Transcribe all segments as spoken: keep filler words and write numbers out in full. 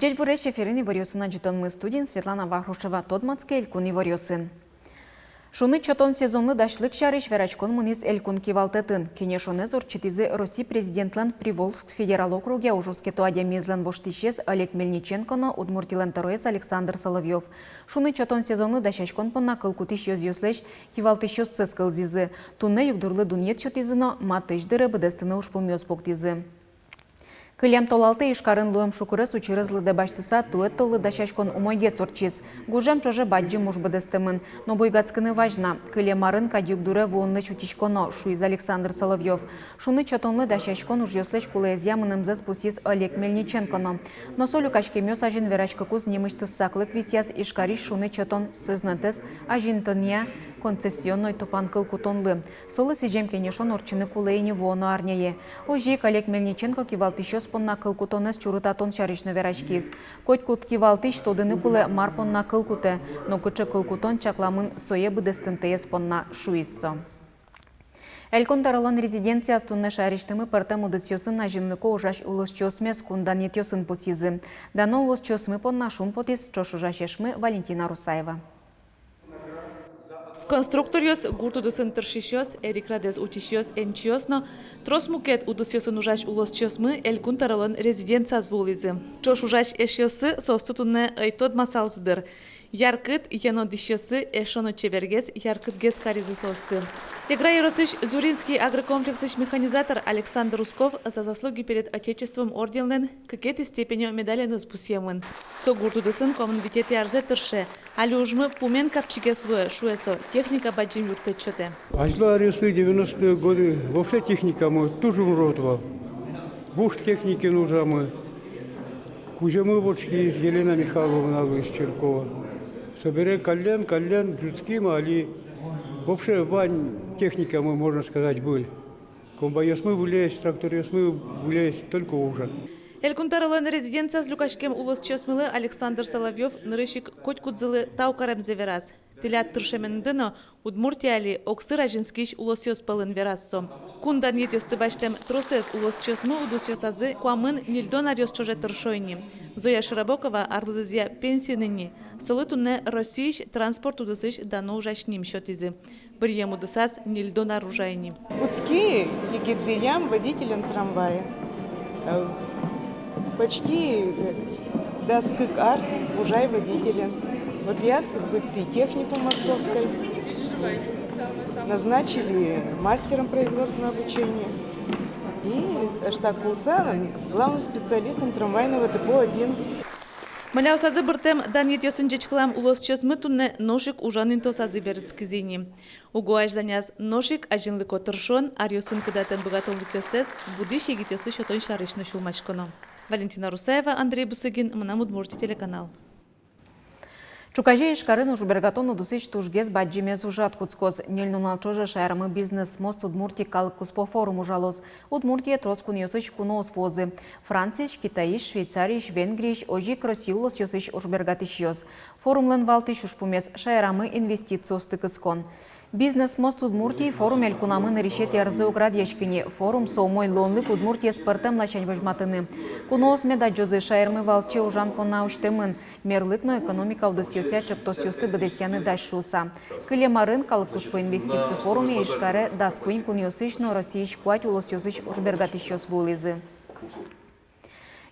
Ӟечбуресь! Эфирын иворъёсын ӝытонмы, студиын Светлана Вахрушева. Тодматске элькун иворъёсын. Шуныт сётон сезонлы дасьлык сярысь вераськон мынӥз элькун кивалтэтын. Кенешонэз ортчытӥзы Россия Президентлэн Приволжск федерал округъя ужоскето адямиезлэн воштӥсез Олег Мельниченко но Удмуртилэн тӧроез Александр Соловьёв. Шуныт сётон сезонлы дасяськон понна кыл кутӥсь ёзъёслэсь кивалтӥсьёссэс кылзӥзы. Туннэ югдурлы дунъет сётӥзы но матысь дыре быдэстыны ужпумъёс пуктӥзы. Кылем толалтэ Ижкарын луэм шукырес учырез лыдэ басьтыса, туэ толлы дасяськон умойгес ортчиз. Гужем ӵоже бадӟым уж быдэстэмын. Но буйгатскыны вазь на. Кылем арын кадь югдуре вуонлэсь утиськоно, шуиз Александр Соловьёв. Шуныт сётонлы дасяськон ужъёслэсь кулэезъя мынэмзэс пусйиз Олег Мельниченко но. Но со люкаськемъёс азьын вераськыкуз нимысьтыз саклык висъяз Ижкарысь шуныт сётон сӧзнэтэз азинтонъя концессионной тупан кыл кутонлы. Солы сӥзем кенешон ортчыны кулэ ини вуоно арняе. Озьы ик Олег Мельниченко кивалтӥсьёс понна кыл кутонэз чурытатон сярысь но вераськиз. Котькуд кивалтӥсь тодыны кулэ, мар понна кыл кутэ, но кыӵе кыл кутон чакламын сое быдэстымтэез понна, шуиз со. Элькун тӧролэн резиденцияз туннэ шаерысьтымы пӧртэм удысъёсын азинлыко ужась улосчиосмес кун данъетъёсын пусйизы. Дано улосчиосмы понна шумпотӥз ӵош ужась эшмы Валентина Русаева. Конструкторъёс, гурт удысын тыршисьёс, эрикрадэз утисьёс, эмчиос но трос мукет удысъёсын ужась улосчиосмы Элькун тӧролэн резиденцияз вуылӥзы. Ӵош ужась эшъёссы соосты туннэ ӧй тодмасалзы дыр. Яркыт, йӧно дӥсьёссы эшшо но чебергес, яркытгес каризы соосты. Эгра ёросысь Зуринский агрокомплексысь механизатор Александр Усков «За заслуги перед Отечеством» орденлэн кыкетӥ степенё медаленыз пусъемын. Со гурт удысын куамын витетӥ арзэ тырше. Али ужмы пумен капчигес луэ, шуэ со, техника бадӟым юрттэт сётэ. Азьло аръёсы, девяностые годы, вообще техникамы туж урод вал. Буш техникаен ужамы. Кузёмы вордскиз Елена Михайловна луиз Чиркова. Собере каллен, каллен ӝутским, али вообще вань техникамы, можно сказать, выль. Комбайнъёсмы выльесь, тракторъёсмы выльесь, только ужа. Элькун тӧролэн резиденцияз люкаськем улосчиосмылы Александр Соловьёв нырысь ик котькудзылы тау каремзэ вераз. Тӥляд тыршеменды но Удмуртия али огсыр азинскись улосъёс пӧлын, вераз со. Кун данъетъёсты басьтэм тросэз улосчиосмы удысъёсазы куамын-ньыльдон аръёс ӵоже тыршо ини. Зоя Широбокова арлыдызъя пенсиын ини. Солы туннэ Россиысь транспорт удысысь дано ужась ним сётӥзы. Быръем удысаз ньыльдон ар ужа ини. Кутски егит дыръям водителем трамвая. Э, почти, э, дас кык ар ужай водителем. Вот я с-, быттӥ техникум московской. Назначили мастером производственного обучения. И, э, штат кулса главным специалистом трамвайного депо один. Мӧляосазы быртэм данъетъёсын ӟечкылам улосчиосмы туннэ нош ик ужан интыосазы берытскизы ини. Уго азьланяз нош ик азинлыко тыршон, аръёсын кыдатэм быгатонлыкъёссэс будӥсь егитъёслы сётон сярысь но сюлмаськоно. Валентина Русаева, Андрей Бусыгин, «Мынам Удмуртие» телеканал. Ӵуказе Ижкарын ужбергатон удысысь тужгес бадӟымез ужрад кутскоз. Ньыль нунал ӵоже шаермы «Бизнес-мост Удмуртии» калык куспо форум ужалоз. Удмуртие трос кунъёсысь куноос вуозы: Франциысь, Китайысь, Швейцариысь, Венгриысь, озьы ик Россия улосъёсысь ужбергатӥсьёс. Форумлэн валтӥсь ужпумез — шаерамы инвестициосты кыскон. «Бизнес-мост Удмуртии» форум элькунамы нырысетӥ арзэ уг радъяськы ни. Форум — со умой луонлык Удмуртиез пӧртэм ласянь возьматыны. Куноос мед адӟозы, шаермы валче ужан понна усьтэмын, мерлык но экономика удысъёсъя ӵектосъёсты быдэсъяны дась шуыса. Кылем арын калык куспо инвестици форуме Ижкаре дас куинь кунъёсысь но Россиысь куать улосъёсысь ужбергатӥсьёс вуылӥзы.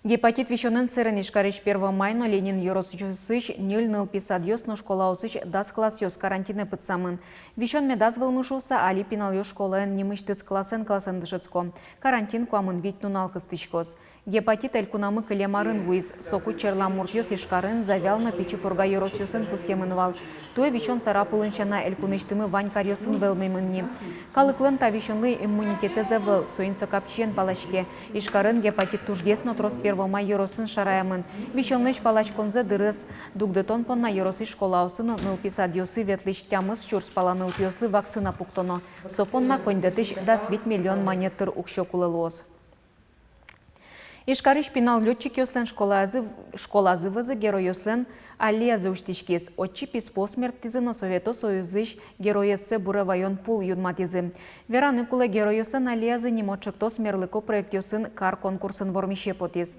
Гепатит висёнэн сэрен Ижкарысь Первомай но Ленин ёросъёсысь ньыль нылпи садъёс но школаосысь дас классъёс карантинэ пытсамын. Висён медаз вӧлмы шуыса, али пиналъёс школаын нимысьтыз классэн-классэн дышетско. Карантин куамын вить нунал кыстӥськоз. Гепатит элькунамы кылем арын вуиз. Соку черлам муртъёс Ижкарын, Завьял но Пичи Пурга ёросъёсын пусъемын вал. Туэ висён Сарапулын сяна, элькунысьтымы вань каръёсын вӧлмемын ни. Калыклэн та висёнлы иммунитетэз ӧвӧл, соин со капчиен палаське. Ижкарын гепатит тужгес но трос Первомай ёросын шараямын. Висёнлэсь паласьконзэ дырыз дугдытон понна ёросысь школаосы но нылпи садъёсы ветлӥсь тямыс сюрс пала нылпиослы вакцина пуктоно. Со понна коньдэтысь дас вить миллион манет тыр уксё кулэ луоз. Ижкарысь пинал лётчикъёслэн школазы, школазы вӧзы геройёслэн аллеязы усьтӥськиз. Отчы писпуос мерттӥзы но Совето Союзысь Героессэ буре ваён пул юнматӥзы. Вераны кулэ, Геройёслэн аллеязы нимо ӵектос мерлыко проектъёсын кар конкурсын вормисе потӥз.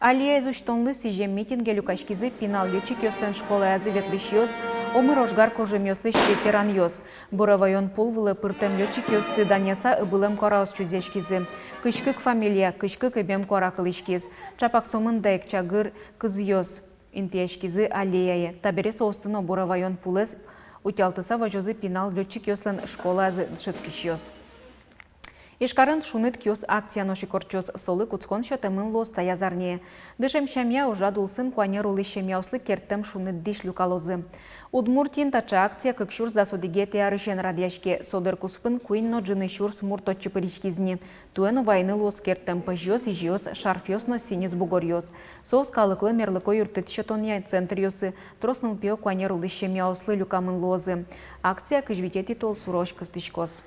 Аллеяез усьтонлы сӥзем митинге люкаськизы пинал лётчикъёслэн школаязы ветлӥсьёс, омыр ожгар кужымъёслэсь ветеранъёс. Буре ваён пул вылэ пыртэм лётчикъёсты данъяса ыбылэм куараос чузъяськизы. Кызь кык фамилия, кызь кык ыбем куара кылӥськиз. Чапак сомында ик чагыр кызъёс интыяськизы аллеяе. Табере соосты но буре ваён пулэз утялтыса возёзы пинал лётчикъёслэн школаязы дышетскисьёс. Ижкарын «Шуныт киос» акция нош ик ортчоз. Солы кутскон сётэмын луоз таяз арняе. Дышем сямъя ужрад улсын куанер улӥсь семьяослы керттэм шуныт дӥсь люкалозы. Удмуртиын таӵе акция кык сюрс дас одӥгетӥ арысен радъяське. Со дыр куспын куинь но ӝыны сюрс мурт отчы пыриськиз ни. Туэ но вайыны луоз керттэм пӧзьыос, изьыос, шарфъёс но сӥньыс бугоръёс. Соос калыклы мерлыко юрттэт сётонъя центръёсы, трос нылпиё куанер улӥсь семьяослы люкамын луозы. Акция кызь витетӥ толсурозь кыстӥськоз.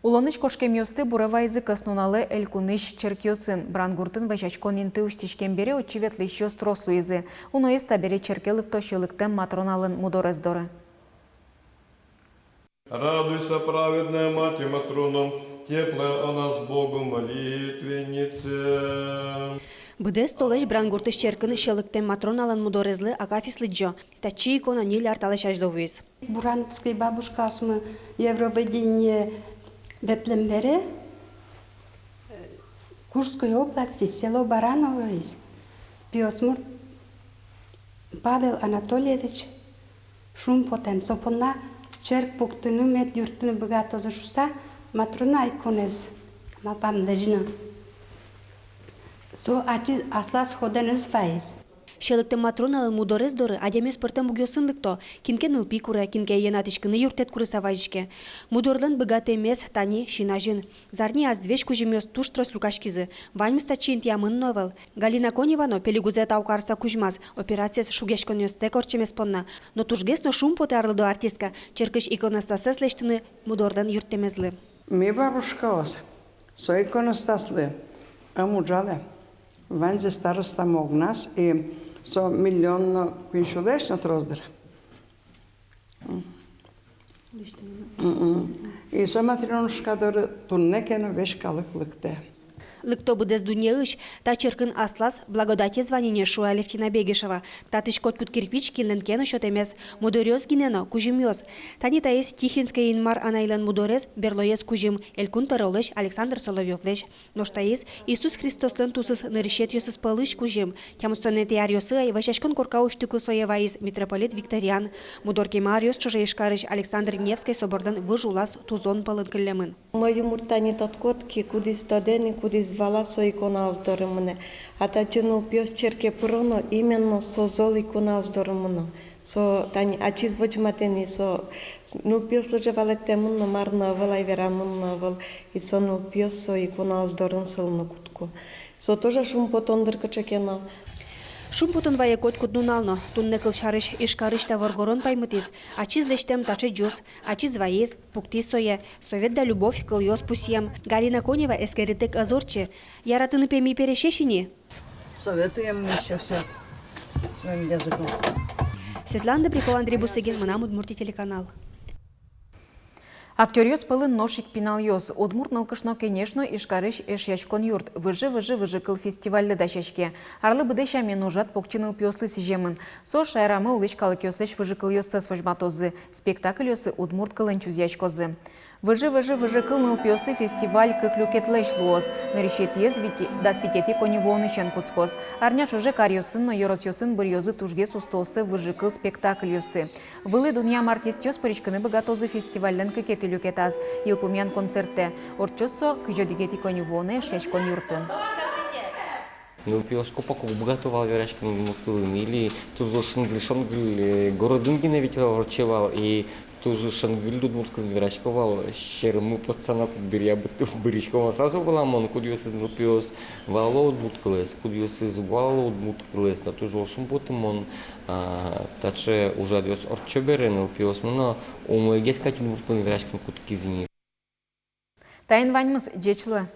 Улонысь кошкемъёсты буре вайизы кӧснуналэ элькунысь черкъёсын. Брангуртын вӧсяськон инты усьтӥськем бере отчы ветлӥсьёс трос луизы. Уноез табере черке лыкто Сьӧлыктэм Матроналэн мудорез доры. Радуйся, праведная Мать, и Матрона, тепляй о нас Богу молитвеннице. Быдэс толэзь Брангуртысь черкын Сьӧлыктэм Матроналэн мудорезлы акафист лыдӟо. Татчы икона ньыль ар талэсь азьло вуиз. Бурановской бабушкаосмы Евровидение ветлэм бере, э, Курской области, село Барановоысь пиосмурт Павел Анатольевич шумпотэм, со понна черк пуктыны мед юрттыны быгатозы шуса, Матрона иконэз малпам лэзьыны. Со ачиз аслаз ходэныз вайиз. Сьӧлыктэм Матроналэн мудорез доры адямиос пӧртэм мугъёсын лыкто, кин ке нылпи куре, кин ке йӧнатӥськыны юрттэт курыса вазиське. Мудорлэн быгатэмез тани син азьын. Зарни азвесь кузьымъёс туж трос люкаськизы, ваньмыз татчы интыямын но ӧвӧл. Галина Конева но пелигузэ тау карыса кузьмаз, операциез шугъяськонъёстэк ортчемез понна. Но тужгес но шумпотэ арлыдо артистка черкысь иконостасэз лэсьтыны мудорлэн юрттэмезлы. Ми, бабушкаос, со иконостаслы ӧм ужалэ. Ваньзэ старостамы огназ, и со миллион но куинь сюлэсь но трос дыр. Мгм. И со Матрёнушка доры туннэ ке но весь калык лыктэ. Лыкто быдэс дуннеысь, та черкын аслаз благодатез вань ини, шуэ Алевтина Бегишева. Татысь котькуд кирпич кинлэн ке но сётэмез, мудоръёс гинэ но, кузьымъёс. Тани таиз Тихвинской Инмар анайлэн мудорез, берлоез кузьым, Элькун тӧролэсь Александр Соловьёвлэсь. Нош таиз Иисус Христослэн тусыз нырысетӥосыз пӧлысь кузьым. Тямыстонэтӥ аръёсы ай вӧсяськон корка усьтыкуз сое вайиз митрополит Викториан. Мудор кема аръёс ӵоже Ижкарысь Александр Невской соборлэн выж улаз тузон пӧлын кыллемын. Мӧйы мурт тани тодӥськод ке, кудӥз тодэ ни, кудӥз вала, со иконаос доры мынэ. А татчы нылпиос черке пыро но, именно со зол иконаос доры мыно. Со тани ачиз возьматэ ни, со нылпиослы же валэктэмын но, мар но ӧвӧл ай, верамын но ӧвӧл. И со нылпиос со иконаос дорын сылыны кутско. Со тоже шумпотон дыр кыӵе ке но. Шумпотон вае котькуд нунал но. Туннэ, кылсярысь, Ижкарысь та воргорон паймытӥз. Ачиз лэсьтэм таӵе ӟус, ачиз вайиз, пуктӥз сое. Совет да любовь кылъёс пусъем. Галина Конева эскерытэк ӧз ортчы. Яратыны, пе, ми пересесь ини. Советуем мы ещё всё своим языком. Светлана Добрякова, Андрей Бусыгин, «Мынам Удмуртие» телеканал. Актёръёс пӧлын нош ик пиналъёс. Удмурт нылкышно кенеш но Ижкарысь «Эшъяськон юрт» «Выжы-выжы-выжыкыл» фестивальлы дасяське. Арлы быдэ сямен ужрад покчи нылпиослы сӥземын. Со шаерамы улӥсь калыкъёслэсь выжыкылъёссэс возьматозы, спектакльёсы удмурт кылын чузъяськозы. «Выжы-выжы-выжыкыл» нылпиослы фестиваль кык люкетлэсь луоз. Нырысетӥез вите-, дас витетӥ коньывуонысен кутскоз. Арня ӵоже каръёсын но ёросъёсын быръёзы тужгес устооссэ выжыкыл спектакльёсты. Вылӥ дунъям артистъёс пыриськыны быгатозы фестивальлэн кыкетӥ люкетаз. Йылпумъян концертэ. Ортчоз со кызь одӥгетӥ коньывуонэ Эшъяськон юртын. Нылпиос копак уг быгато вал вераськыны удмурт кылын, или туж зол шенгыль-шонгыль, э, городын гинэ ведь ортче вал, и туж шенгыль удмурт кылын верасько вал, сьӧрмы потса но куддыръя быт-, бырисько вал. Сразу валамон, кудъёсыз нылпиос вало удмурт кылэз, кудъёсыз вало удмурт кылэз, но туж зол шумпотымон, а, таӵе ужрадъёс ортчо бере, нылпиосмы но умойгес кадь удмурт кылын вераськыны кутскизы ни. Таин ваньмыз, ӟеч луэ.